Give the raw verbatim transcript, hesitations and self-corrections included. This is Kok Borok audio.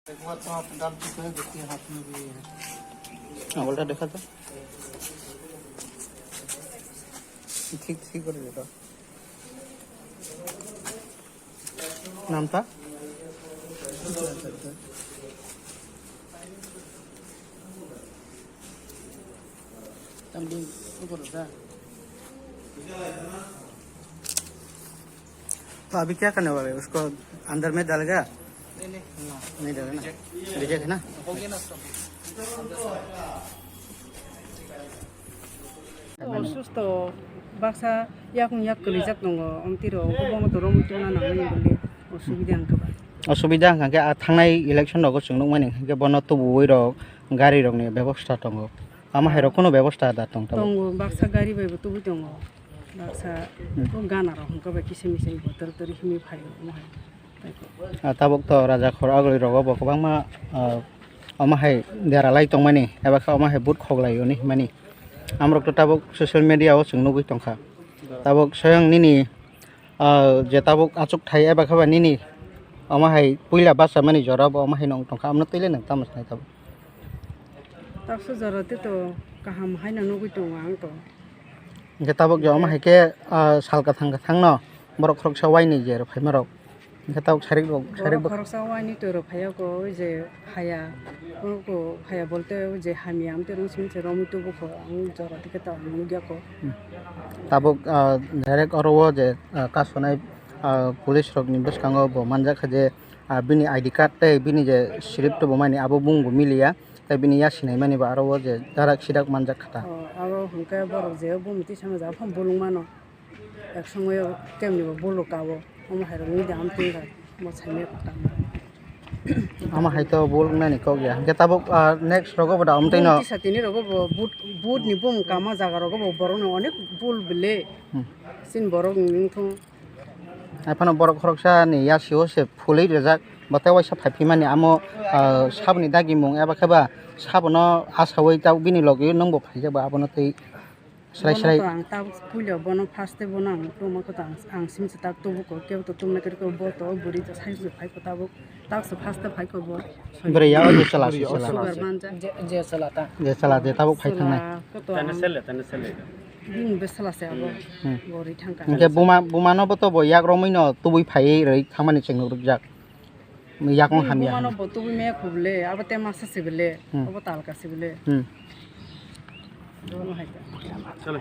एक बार तो आप डाल चुके हैं, देखिए हाथ में भी है। हाँ, उल्टा देखा तो। ठीक, ठीक कर देता। नाम था? तो अभी क्या करने वाले हैं? उसको अंदर में डालेगा? नहीं, नहीं। नहीं डालेगा ना? रिजेक्ट है ना? हो गया ना उसका? Osusto baksa yakung yak kwrwijak tongo, omtwi rok bono to romwi tongna nangmani bole osubida wngkha ba. Osubida wngkha khe a thangnai election rogo chwng nukmani hwnkhe bono tubuwi rok gari rokni bebosta tongo. Ama hai rok kunu bebosta da tong tabuk? Tongo, baksa gari bai bo tubui tongo. Baksa Hmm. o gana rok hwnkha bai kisa misa bo tor tor himwi phaio omo hai. Ah, tabuk to raja khor aguli rogo bo kwbangma, ah, omo hai dera lai tongmani eba khe omo hai but khok lai oni himani. Amrok to tabuk social media o chwng nugwi tongkha. Tabuk soyang nini, ah, je tabuk achuk thai eba khe ba nini omo hai puila bachamani jora bo omo hai nong tongkha. Amno twi le nang tamo sanai tabuk? Taksa jora tei to kaham haino nugwi tongo ang to. Hingke tabuk je omo hai khe, ah, sal kathang kathang no borok khoroksa waini je rw phaima rok. Hingke tabuk sarik rok, sarik Borok bo- khoroksa waini twi rw phaiya ko, oi je haya, oko haya bolte oi je hamya amtwi rung simi se romwi tubu ko, ang jora tike ta ang nugya ko. Hmm. Tabuk, ah, direct oro o je, ah, kasonai, ah, police rok ni bwskango bo manjak kha je, ah, bini I D card tei bini je slip tubu mani abo bung bo miliya. Tei bini yak sinaimani bo aro o je darak sidak manjak kha ta. O, abo hwnkhe borok je bumtwi sama ja phano bolong mano. Ek somoyo kemni bo bolong ka o. Omo hai rok ni de amtwi rok bo saimaya kok tamo. Ama hai to bolong nani kok ya. Hwnkhe tabuk, ah, next rogo bo da amtwi no. Bumtwi satini rogo bo but, but ni bumung kama jaga rogo bo borok no onek bul bile. Hmm. Sin borok ni wngthung. Haiphano borok khoroksa ni yasi o se phulwi rijak, bo tei waisa phai phimani amo, ah, saboni dagimung eba khe ba sabono asaui tabuk bini logi o nwng bo phaijak ba abono tei srai Bono srai. To ang tabuk puila bono first tei bono ang tongma khe to ang, ang simsa tak tubu ko kebo to tongna khe bo to bwrwi to sai se phai ko tabuk. Taksa first phai ko bo. Bwrwi ya o je chwla se chwla. Sugar manja. Je, je chwla ta. Je chwla je tabuk phai thangnai. Chwla ko to Tani ang sele, tani sele. Bini bwsala se abo. Hmm. Bo ri thang ka. Hingke buma, buma no bo to bo yak romwi no tubui phaiwi rwi thangmani chwng nuk rwkjak. Yakung hamya Buma no hwnwi. Bo tubui me khub le, abo te masa se bele, Hmm. abo tal ka se bele. Hmm. Bono hai ta. Chalo.